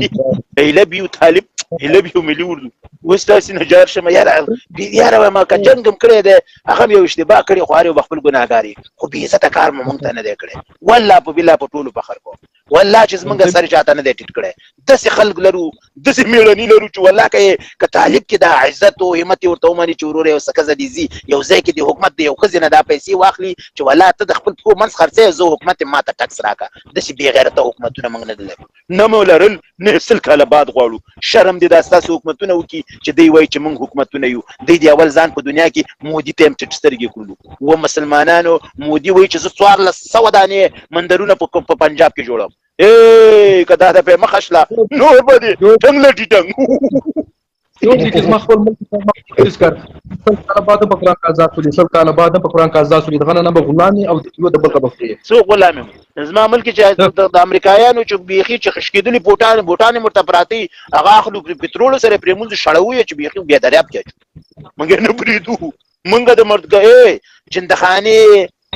Speaker 1: ای لب یو طالب. هله به ملي اردو اوس تاسو نه جار شم یاره. یاره ما که جنګ هم کړی دی، هغه هم یو اشتباه کړې، خو هر یو به خپل ګناهګار یي، خو بې عزته کار مو مونږ ته نه دی کړی. والله په بالله په ټولو فخر کوم، والله چې زمونږ سر چاته نه دی ټیټ کړی. داسې خلک لرو، داسې میړني لرو چې والله که طالب کې دا عزت او همت یې ورته ومني چې وروره یو څه ښځه دې ځي یو ځای کې د حکومت د یو ښځې نه دا پیسې واخلي چې والله ته د خپل پښو منځ خرڅوې، زه حکومت یم، ما ته ټکس راکړه. داسې بې غیرته حکومتونه موږ نه لرو، نه مو لرل، نه 100 کاله بعد غواړو. شرم دې دا ستاسو حکومتونه وکړي چې دوی وایي چې موږ حکومتونه یو. دوی دې اول ځان په دنیا کې مودي ته هم ټیټ سترګې کړلو. و مسلمانانو، مودي وایي چې زه 1400 دانې مندرونه په پنجاب کې جوړوم. ای که دا د په مخه شله نور به دې ټنګ لټي ټنګ.
Speaker 2: یو چې زما خپل ملک هیڅ کار 100 کاله بعد په قرآن کې آزاد شولې، 100 کاله بعد په قرآن کې آزاد شولې، دغه نه به غلامي او یو د بل به خوري.
Speaker 1: څو غلام یم زما ملک چې د امریکایانو چې بیخي چې خشکېدلي بوټان ورته پراته دي، هغه اخلو پټرول سره پرې مونږ شړوو یې چې بیخي بیا دریاب کې اچو. مونږ یې نه پرېږدو. مونږ د مردګۍ جندخانې،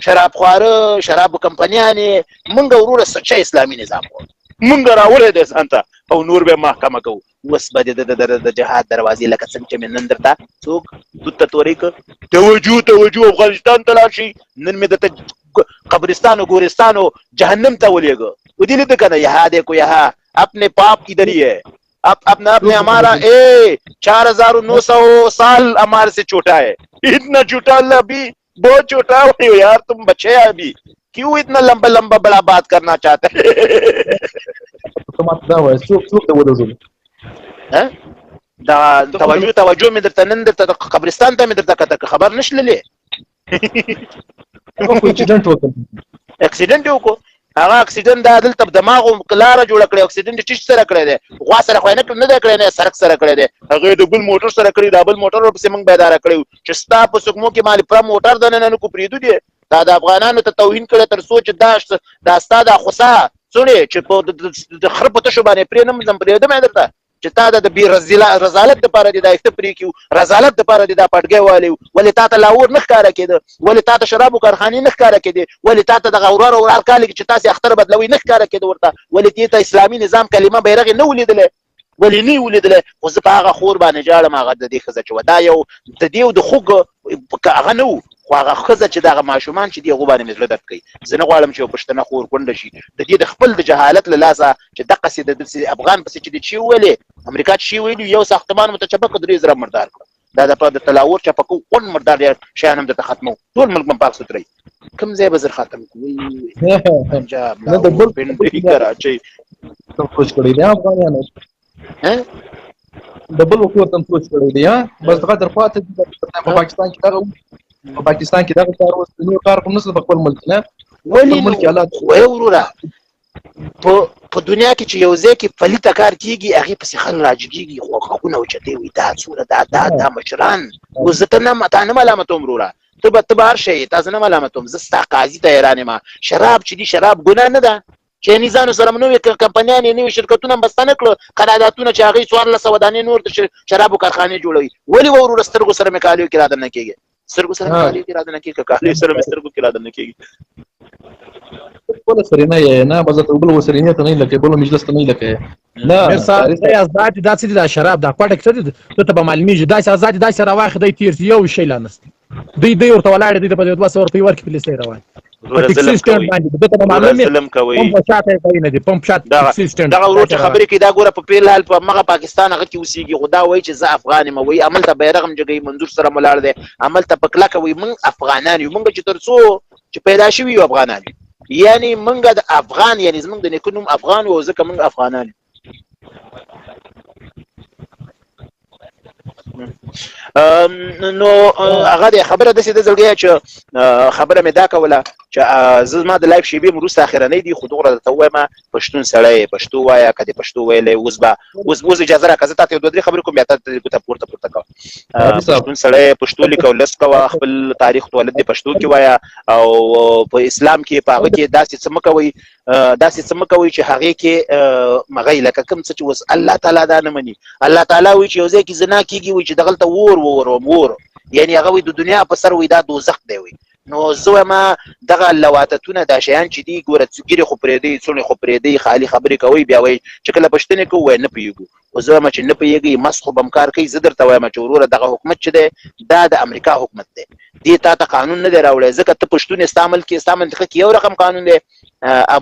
Speaker 1: شرابخواره، شرابو کمپنیانې، مونږ وروره سچه اسلامي نظام غواړو. مونږ راوړی دی ځان ته او نور به محکمه کوو. اوس به د جهاد دروازې لکه څنګه چې مې نن درته څوک توت ته تورې کړ، توجه توجه افغانستان ته لاړ شي. نن مې درته قبرستان او ګورستان او جهنم ته ولېږه. ودې لیده که نه؟ یها دیکھو یها اپنے پاپ ادھر ہی ہے، اب اپنا اپنے ہمارا اے 4900 سال ہمارے سے چھوٹا ہے، اتنا چھوٹا اللہ بھی بہت چھوٹا ہو یار، تم بچے ابھی کیوں اتنا لمبا لمبا بڑا بات کرنا چاہتے ہیں؟ دا توجه توجه مې درته نن درته قبرستان ته مې درته کته خبر نشللې.
Speaker 2: اکسیډنټ وکړ،
Speaker 1: اکسیډنټ وکړو. هغه اکسیډنټ دا دلته دماغو لاره جوړه کړې، اکسیډنټ چیش سره کړی دی، غوا سره خو یې نه نه دی کړی، نه سرک سره کړی دی، هغې د بل موټر سره کړی، دا بل موټر ورپسې موږ بیداره کړی وو چې ستا په سکمو کې مالې پره موټر دننه نه کو پرېږدو دې. دا د افغانانو ته توهین کړی تر څو چې دا ستا دا خوسا څوڼې چې په د خره په تشو باندې پرې نه ځم، پرېږدم یې درته چې تا د بې رذالت دپاره دې دا ایښته پرې کړي وو، رذالت دپاره دې دا پټګی والی وو. ولې تا ته لاهور نه ښکاره کېده؟ ولې تا ته شرابو کارخانې نه ښکاره کېدې؟ ولې تا ته دغه ورار ورار کال کې چې تاسې اختر بدلوئ نه ښکاره کېده ورته؟ ولې دې ته اسلامي نظام کلمه بیرغ یې نه ولیدلی؟ ولې نه یې ولیدلی؟ خو زه په هغه خور باندې ژاړم، هغه د دې ښځه چې وه، دا یو د دې او د خوږ هغه نه وو، خو هغه ښځه چې دغه ماشومان چې دي هغو باندې مې زړه درد کوي. زه نه غواړم چې یو پښتنه خور کونډه شي د دې د خپل د جهالت له لاسه چې دقسې د داسې افغان پسې چې د چی وویلې، امریکا چې ویلي یو ساختمان مو ته چپه کړ، 3000 مردار کړه. دا د د تلاور چپه کوو، غونډ مردار شیان هم درته ختموو، ټول ملک به پاک سوتري. کوم ځای به زر ختم کړو؟ پنجاب، لاهور، پنډي، کراچۍ.
Speaker 2: سوچ کړی دی افغانانو، د بل وکور تم سوچ کړی دی. بس دغه درخواست په پاکستان کې دغه په پاکستان کې دغه کار اوس نور کار کوم نسل په خپل ملک نه
Speaker 1: ولې ملک الله وای وروره په دنیا کې چې یو ځای کې پلیته کار کیږي هغې پسې خلک راجګېږي، خو غږونه اوچتوي وي دا څومره دا دا دا مشران. اوس زه ته نه تا نه ملامتوم وروره، ته به هر شی یې، تا زه نه ملامتوم، زه ستا قاضي ته حیران یم. شراب چې دي شراب ګناه نه ده، چینیزانو سره مو نوې کمپنیانې نوې شرکتونه هم بسته نه کړو، قراردادونه چې هغوی 1400 دانې نور د شرابو کارخانې جوړوي. ولې وروره سترګو سره مې کالیو کې رادننه کېږي؟ سترګو سره مې کالیو کې رادننه کېږي، کالیو سره مې سترګو کې رادننه کېږي.
Speaker 2: بل سرینه یې نه بس ته بل وسرینه ته نه لکه بل مجلس ته نه لکه نه
Speaker 4: میر صاحب آزاد دا څه دي دا شراب دا کوټه کې څه دي ته به معلومیږي دا آزاد دا سره واخ دی تیر یو شی لا نشته دی دی ورته ولاړ دی په 200 روپۍ ورکې پولیس روان
Speaker 1: وروره ظلم کوي، ظلم کوي،
Speaker 4: پمپ شاته یې نه دي، پمپ شاته ټیکسي سټینډ.
Speaker 1: دغه ورور چې خبرې کوي دا ګوره په پیل حال په مغه پاکستان هغه کې اوسېږي، خو دا وایي چې زه افغان یم، وایي عمل ته بیرغ هم جګوي، منظور سره ملاړ دی، عمل ته په کلکه وایي موږ افغانان یو، موږ چې تر څو چې پیدا شوي یو افغانان یو، یعنی موږ د افغان، یعنی زموږ د نیکه نوم افغان و، ځکه موږ افغانان یو. نو هغه د خبره داسې ده زړګیه چې خبره مې دا کوله چې زه زما د live شیبې وروسته اخرنۍ دي، خو دومره درته ووایم پښتون سړی پښتو وایه، که دې پښتو ویلی اوس به اوس اوس اجازه راکړه زه تاته یو دوه درې خبرې کوم، بیا تا ته ګوته پورته پورته کوم. پښتون سړی پښتو لیکه او لوست کوه، خپل تاریخ تولد دې پښتو کې وایه، او په اسلام کې په هغه کې داسې څه مه کوئ، داسې څه مه کوئ چې هغې کې مغی لکه کوم څه چې اوس الله تعالی دا نه مني. الله تعالی وایي چې یو ځای کې زنا کېږي، وایي چې دغلته اور ووروم، اور یعنی هغه وایي د دنیا په سر وایي دا دوزخ دی، وایي نو زه وایم دغه لواتتونه دا شیان چې دي، ګوره ږیرې خو پرېږدئ، څوڼې خو پرېږدئ، خالي خبرې کوئ، بیا وایي چې کله پوښتنې کوو وایي نه پوهېږو. خو زه وایم چې نه پوهېږئ، مست خو به هم کار کوي. زه درته وایم چې وروره دغه حکومت چې دی دا د امریکا حکومت دی، دې تا ته قانون نه دی راوړی، ځکه ته پښتون یې، ستا ملک کې ستا منطقه کې یو رقم قانون دی،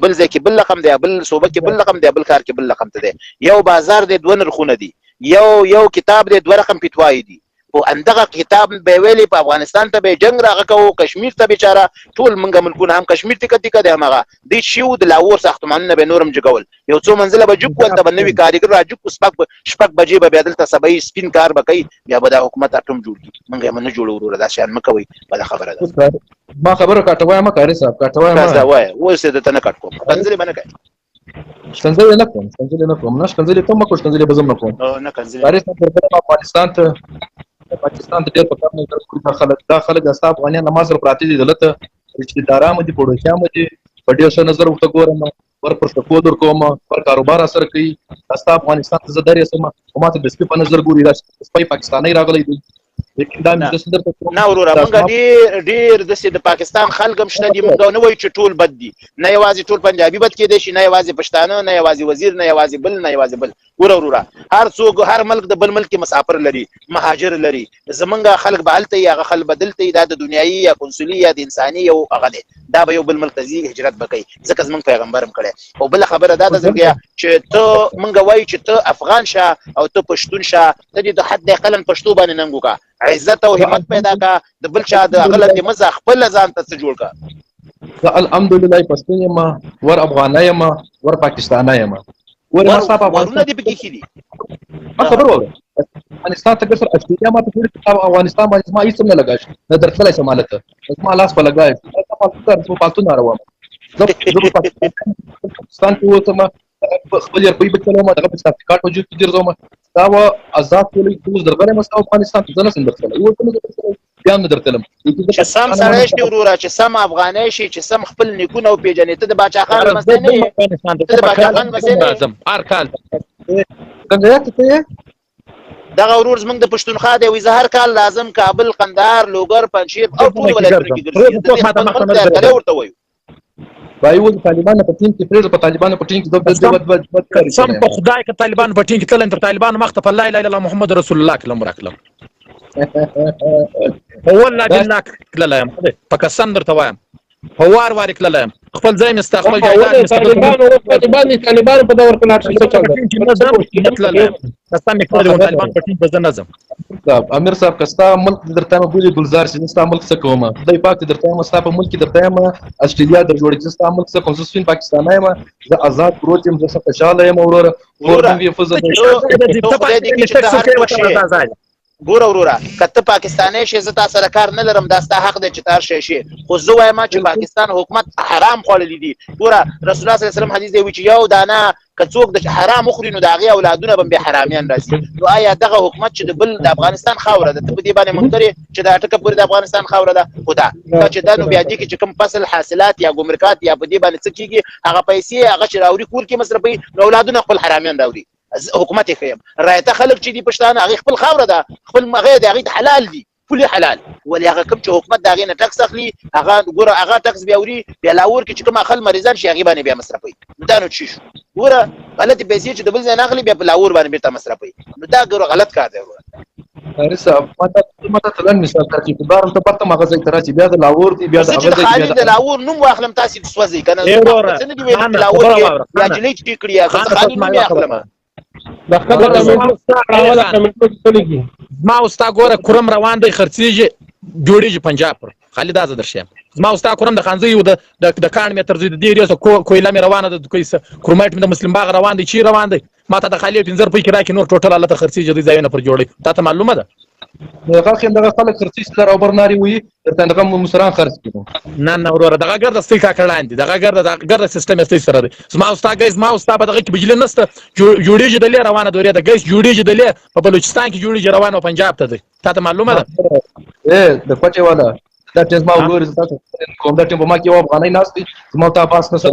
Speaker 1: بل ځای کې بل رقم دی، بل صوبه کې بل رقم دی، بل ښار کې بل رقم ته دی. یو بازار دی دوه نرخونه دي، یو یو کتاب دی دوه رقم فتوای دي. خو همدغه کتاب به ویلې په افغانستان ته به جنګ راغه کوو، کشمیر ته بیچاره ټول منګه ملکونه هم کشمیر تیکه تیکه دی، همغه دی شیو د لاهور ساختمانونه به نورم جګول، یو څو منزله به جګ ول، ته به نوي کاریګر را جګ کو، شپږ بجې به بیا دلته سبعي سپین کار به کوي، بیا به دا حکومت اټوم جوړ کړي. مونږ یې نه جوړو وروره، دا شیان مه کوئ، بله خبره ده.
Speaker 2: ما خبره کاټه وایم قاري صاحب، کاټه وایم.
Speaker 1: دا وایه اوس یې درته نه کټ کوم، کنځلې به نه کوې.
Speaker 2: شکنځلې نه کوم، شکنځلې نه کوم، نه شکنځلې ته مه کوه، شکنځلې به زه نه کوم.
Speaker 1: نه کنځلې.
Speaker 2: قاري صاحب درغلم افغانستان ته، پاکستان ته ډېر په کم نظر ګوري دا خلک، دا خلک ستا افغانیان له ما سره پراته دي دلته، رشتهداران مو دي، پړوسیان مو دي، په ډېر ښه نظر ورته ګورم، ور پر شکول ورکوم، پر کاروبار سره کوي. ستا افغانستان ته زه درېسم، خو ما ته د سپي په نظر ګوري، دا سپی پاکستانی راغلی دی. لیکن دا مې زه درته
Speaker 1: نه وروره، مونږ ډېر ډېر داسې د پاکستان خلک هم شته دي، مونږ نه وایو چې ټول بد دي، نه یوازې ټول پنجابي بد کېدای شي، نه یوازې پښتانه، نه یوازې وزیر، نه یوازې بل، نه یوازې بل. ګوره وروره، هر څوک هر ملک د بل ملک کې مسافر لري، مهاجر لري، زمونږ خلک به هلته وي، هغه خلک به دلته وي. دا د دنیایي یا کنسولي یا د انساني یو هغه دی، دا به یو بل ملک ته ځي، هجرت به کوي، ځکه زمونږ پیغمبر هم کړی. او بله خبره دا ده زړګیه چې ته مونږ وایو چې ته افغان شه او ته پښتون شه، ته دې د حد اقلا پښتو باندې ننګ وکړه، عزت او همت پیدا کړه، د بل چا د هغه لاندې مه ځه، خپله ځان ته څه جوړ کړه.
Speaker 2: زه الحمدلله پښتون یم، ور افغانه یم، ور پاکستانه یم.
Speaker 1: ورونه دې پکې ښي دي.
Speaker 2: ما خبر واوره، افغانستان ته ګرځه، اسټرالیا ما ته ټول کتاب افغانستان باندې زما هیڅ هم نه لګا شي، نه درتللی شم هلته، زما لاس به لګا شي، زه پالتون روان، زه پاکستان کې اوسم، خپل روپۍ به چلوم، دغه په شناختي کارت په جیب کې ګرځوم. دا و آزاد ټولې اوس درغلی یم ستا افغانستان ته، زه نه شم درتللی، اوس نه درتللی، بیا هم نه درتلم.
Speaker 1: چې سم سړی شي وروره، چې سم افغانی شي، چې سم خپل نیکونه وپېژنې. ته د باچا خان لمسی نه یې، ته د باچا خان لمسی نه
Speaker 4: یې. هر کال
Speaker 2: څنګه یې ته یې؟
Speaker 1: دغه ورور زمونږ د پښتونخوا دی، وایي زه هر کال راځم کابل، قندهار، لوګر، پنجشیر او ټول ولایتونو کې ګرځي. د دې خپل ملک دی، هرکلی ورته وایو.
Speaker 2: وایي اوس طالبانو په ټیم کې پرېږده، په طالبانو په ټیم کې
Speaker 4: قسم په خدای که طالبانو په ټیم کې تللی، تر طالبانو مخته په لا اله الا الله محمد رسول الله کلم راکلم، والله بالله کللی یم، په قسم درته وایم، په وار وار کللی یم، خپل ځای مې ستا، خپل جایداد مې ستا.
Speaker 3: طالبانو په دور کې لاړ شي، څه چل دی؟
Speaker 4: نه ځم، قسم مې کړی دی، طالبان په ټیم به زه نه ځم.
Speaker 2: امیر صاحب که ستا ملک درته یم بولي ګلزار شي، زه ستا ملک څه کوم؟ خدای پاک دې درته یم، ستا په ملک کې درته یم، اسټرالیا در جوړه کړي، زه ستا ملک څه کوم؟ زه سپین پاکستانی یم، زه آزاد پروت یم، زه ښه خوشحاله یم وروره.
Speaker 1: ګوره وروره، که ته پاکستانی شې زه تا سره کار نه لرم، دا ستا حق دی چې ته هر شی شې، خو زه وایم چې پاکستان حکومت حرام خوړلي دي. ګوره رسول الله صلی الله علیه وسلم حدیث دی وایي چې یو دانه که څوک د حرام وخوري نو د هغې اولادونه به بیا حرامیان راځي. نو آیا دغه حکومت چې د بل د افغانستان خاوره ده، ته په دې باندې منکر یې چې دا ټکه پورې د افغانستان خاوره ده؟ خو دا چې دا نو بیا دې کې چې کوم فصل حاصلات یا ګمرکات یا په دې باندې څه کېږي، هغه پیسې هغه چې راوړي کور کې مصرفوي، نو اولادونه خپل حرامیان راوړي. حکومت یې ښیم رایته خلک چې دي پښتانه، هغې خپل خاوره ده، خپل هغې د هغې حلال دي، پولې حلال، ولې هغه کوم چې حکومت د هغې نه ټکس اخلي، هغه ګوره هغه ټکس بیا وري، بیا لاهور کې چې کوم خل مریضان شي هغې باندې بیا مصرفوي. نو دا نو څه شو؟ ګوره غلطې پیسې چې د بل ځای نه اخلي بیا په لاهور باندې بېرته مصرفوي، نو دا ګوره غلط کار دی وروره.
Speaker 2: قاري صاحب ما ته لنډ مثال راکړي، په بار ته پرته مغه ځای ته راشي، بیا د لاهور دی، بیا د
Speaker 1: زه چې د خالي د لاهور نوم واخلم تاسې سوځئ که نه؟ څه نه دي ویلي چې لاهور کې یا نجلۍ چې کړي، یا زه خالي نوم یې اخلم.
Speaker 4: زما او ستا ګوره کرم روان دی، خرڅېږي، جوړېږي پنجاب پر خالي، دا زه درښیم. زما او ستا کرم د خانزۍ او د کاڼ مې تر زوی د دې ریاسه کویله مې روانه ده، کرومایټ مې د مسلم باغ روان دی، چی روان دی. ما ته د خالي 5 روپۍ کې راکړي، نور ټوټل هلته خرڅېږي، دوی ځایونه پر جوړوي، تا ته معلومه ده؟
Speaker 2: دغه خیم دغه خلک خرڅي چې لر او بر نارې وي، درته دغه مشران خرڅ کړي.
Speaker 4: نه نه وروره، دغه ګرده ستۍ کاکړان دي، دغه ګرده سیستم یې ستۍ سره دی. زما او ستا ګیس، زما او ستا په دغه کې بجلي نشته، جوړېږي د لې روانه دورې ده، ګیس جوړېږي د لې په بلوچستان کې جوړېږي، روانه پنجاب ته دی، تا ته معلومه ده؟
Speaker 2: د کوټې والا دا ټیم زما ورور، زه تاسو کوم دا ټیم په ما کې یو افغانۍ ناست دی، زما تا باس نه سره.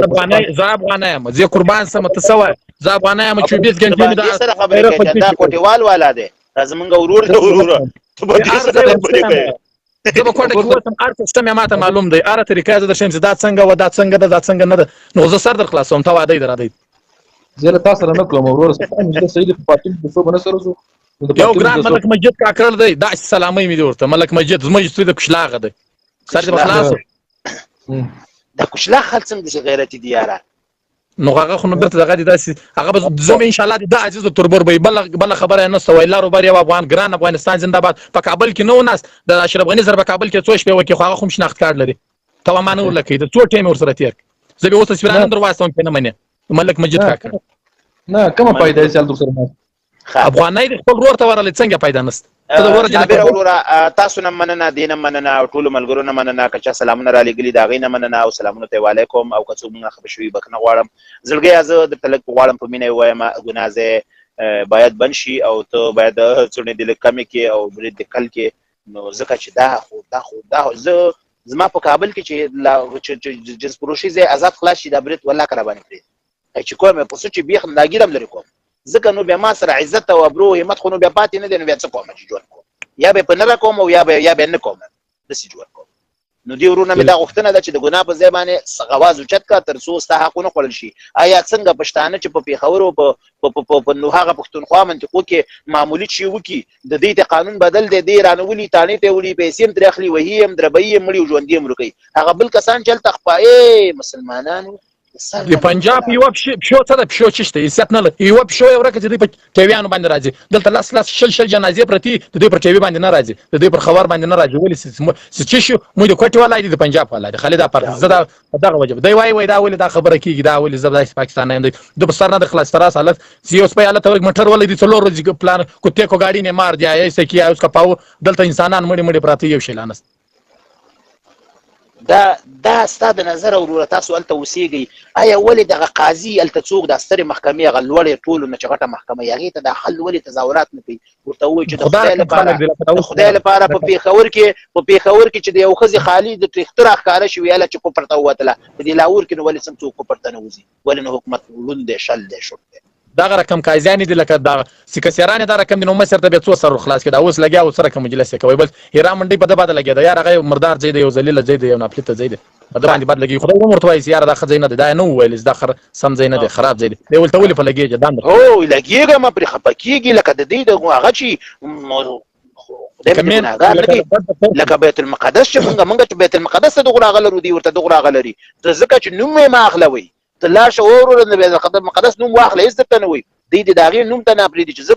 Speaker 4: زه افغانۍ یم، زه قربان سم، ته څه وایې؟ زه افغانۍ یم، 24 ګنټې مې
Speaker 1: دا سره خبرې کوي، دا کوټیوال والا دی، دا زمونږ ورور دی. وروره ته به دې سره خبرې کوې؟
Speaker 4: زه به کوټه کې اوسم، هر څه شته مې ماته معلوم دی، هره طریقه زه درښیم چې دا څنګه وه، دا څنګه ده، دا څنګه نه ده، نو زه سر در خلاصوم، ته وعده یې در راځئ.
Speaker 2: زه له تا سره نه کوم وروره، ستا نږدې صحیح دی، په پاتون کې څو به نه سره ځو.
Speaker 4: یو ګران ملک مجید کاکړ دی، داسې سلامۍ مې دي ورته. ملک مجید زموږ زوی د کشلاغه دی، سر دې به خلاص.
Speaker 1: د کشلاغ خلک څنګه داسې غیرتي دي یاره؟
Speaker 4: نو هغه خو نو بیرته دغه دي داسې هغه به زه ان شاء الله د عزیز تربور به بل خبره نه سوای. لارو بر یو افغان، ګران افغانستان زنده باد. په کابل کې نه وناست د اشرف غني سره، په کابل کې څو شپې وکړي، خو هغه خو شناخت کارت لري، ته ما نه ورلکې د څو ټیم ورسره تیر. زه به اوس تصویران هم در واستوم که نه منې. ملک مجید کاکړ
Speaker 2: نه کومه پیدا یې چل سره
Speaker 4: افغانای د خپل ورور ته ورغلې، څنګه پیدا نشته؟
Speaker 1: ته د ورور جناب وروره، تاسو نه مننه، دین مننه او ټول ملګرو نه مننه. که چا سلامونه را لېږلي د هغې نه مننه او سلامونه ته وعلیکم. او که څوک مونږ خفه شوي بښنه غواړم. زړګیه زه درته لږ غواړم په مینه ووایم، ګناه ځای باید بند شي او ته باید څوڼې دې لږ کمې کړې او برید دې کل کړې، نو ځکه چې دا خو دا خو دا زه زما په کابل کې چې جنس فروشي ځای ازاد خلاص شي، دا برید والله که راباندې پرېږدي چې کوم په څه چې بیخ لاګیرم لري کوم، ځکه نو بیا ما سره عزت او ابرو همت خو نو بیا پاتې نه دی، نو بیا څه کوم چې ژوند کوم؟ یا به په نره کوم او یا به نه کوم، داسې ژوند کوم. نو دې ورونه مې دا غوښتنه ده چې د ګناه په ځای باندې غواز اوچت کا تر څو ستا حق ونه خوړل شي. آیا څنګه پښتانه چې په پېښور او په نو هغه پښتونخوا منطقو کې معمولي چې وکي، د دې ته قانون بدل دی، دی رانولي تاڼې ته وړي، پیسې هم ترې اخلي، وهي هم، دربوي هم، مړي او ژوندي هم ورکوي. هغه بل کسان چې هلته مسلمانانو
Speaker 4: د پنجاب یو پښو څه ده، پښو چې شته حیثیت نه لري، یو پښو یې ورکه چې دوی په ټیویانو باندې راځي. دلته لس لس شل شل جنازې پرتې، د دوی پر ټیوي باندې نه راځي، د دوی پر خبر باندې نه راځي. ولې چې شو موږ د کوټې والا دي، د پنجاب والا دي، خالد پر زه دا دغه وجه دی وای وای دا ولې دا خبره کیږي، دا ولې زه داسې پاکستان نه یم، د په سر نه د خلاص تراس حالت چې یو سپی حالت ورک موټر ولې دي څلور ورځې پلان کوته کو گاډي نه مار دی ایسه کیا اس کا پاو. دلته انسانان مړي مړي پراته، یو شی لانست.
Speaker 1: دا ستا د نظر وروره، تاسو هلته اوسېږئ، آیا ولې دغه قاضي هلته څوک د سترې محکمې هغه لوړې ټولو نه چې غټه محکمه یې هغې ته دا حل ولې تظاهرات نه کوي؟ ورته ووایي چې د خدای لپاره، د خدای لپاره په پېښور کې، په پېښور کې چې د یو ښځې خالي د ټریختر ښکاره شي ویله چې کفر ته ووتله، په دې لاهور کې نو ولې څنګه څوک کفر ته نه وځي؟ ولې نو حکومت ړوند دی، شل دی، شوټ دی؟
Speaker 4: دغه رقم قاضیان دي لکه دا سکسیران، دا رقم دي. نو مصر ته به څو سر خلاص کړي؟ دا اوس لګیا او سره کوم مجلس کوي، بس هیرا منډي په د بعد لګیا دا یار، هغه مردار ځای دی، یو ذلیل ځای دی، یو ناپلیته ځای دی، په د باندې بد لګي. خدای ورته وایي یار دا ښه ځای نه دی، دا نه ویل دا خر سم ځای نه دی، خراب ځای دی، دی ولته ولې په لګیږي دا؟
Speaker 1: هو لګیږم پرې، خپه کیږي لکه د دې د هغه چې خدای مې ګناهګار نه کړي، لکه بیت المقدس چې مونږ چې بیت المقدس ته دغه راغلو دی ورته دغه راغلري، ځکه چې نوم یې ما اخلوي. ته لاړ شه وروره، د بیت المقدس نوم واخله، هېڅ درته نه وایي. دی د هغې نوم ته نه پرېږدي چې ځکه